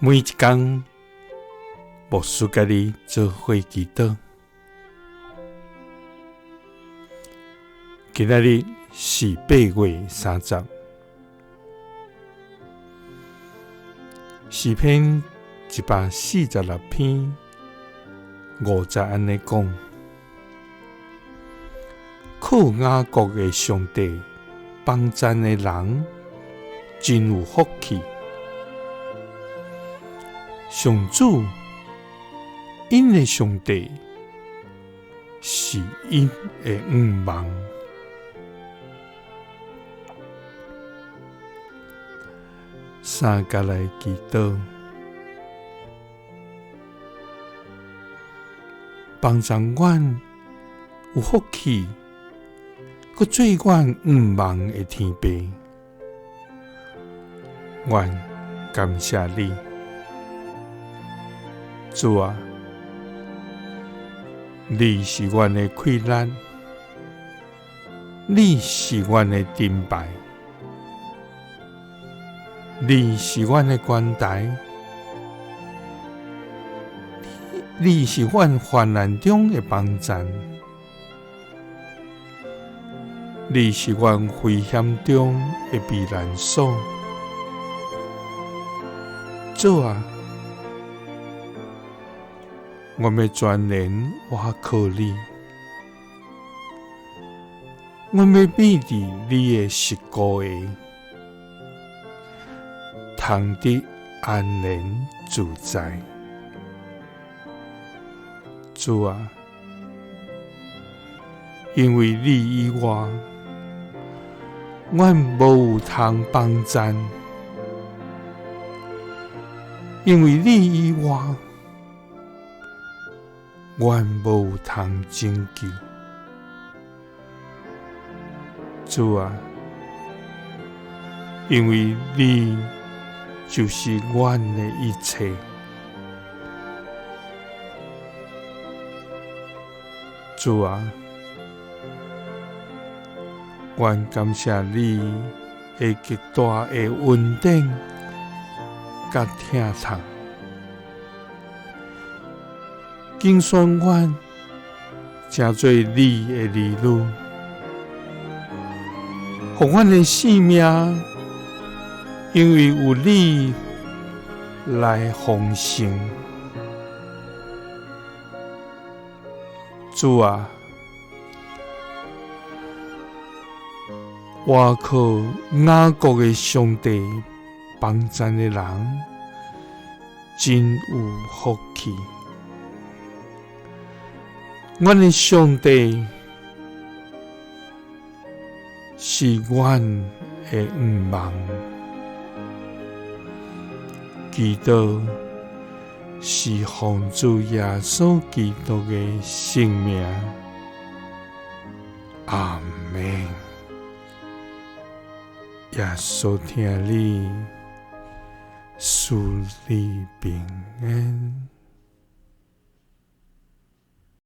每一工，牧師佮你做伙祈禱。今仔日是8月30，詩篇146篇5節按呢講：靠雅各的上帝幫贊的人，真有福氣。上主，𪜶的上帝是𪜶的向望。三佮來祈禱，幫助阮有福氣，閣做阮向望的天父，阮感謝你。主啊，你是阮的氣力，你是阮的盾牌，你是阮的關台，你是阮患難中的幫贊，你是阮危險中的避難所。主啊，我欲全然倚靠你，我欲秘佇你的實膏下，通得安然自在。主啊，因為你以外，阮無有通幫贊；因為你以外，阮無有通拯救。主啊，因為你就是阮的一切。主啊，阮感謝你的極大的恩典佮疼痛，揀選阮成做你的兒女，予阮的生命因為有你來豐盛。主啊，倚靠雅各的上帝幫贊的人，真有福氣。阮的上帝是阮的向望，祈禱是奉主耶穌基督的聖名，阿們。耶穌疼你，賜你平安。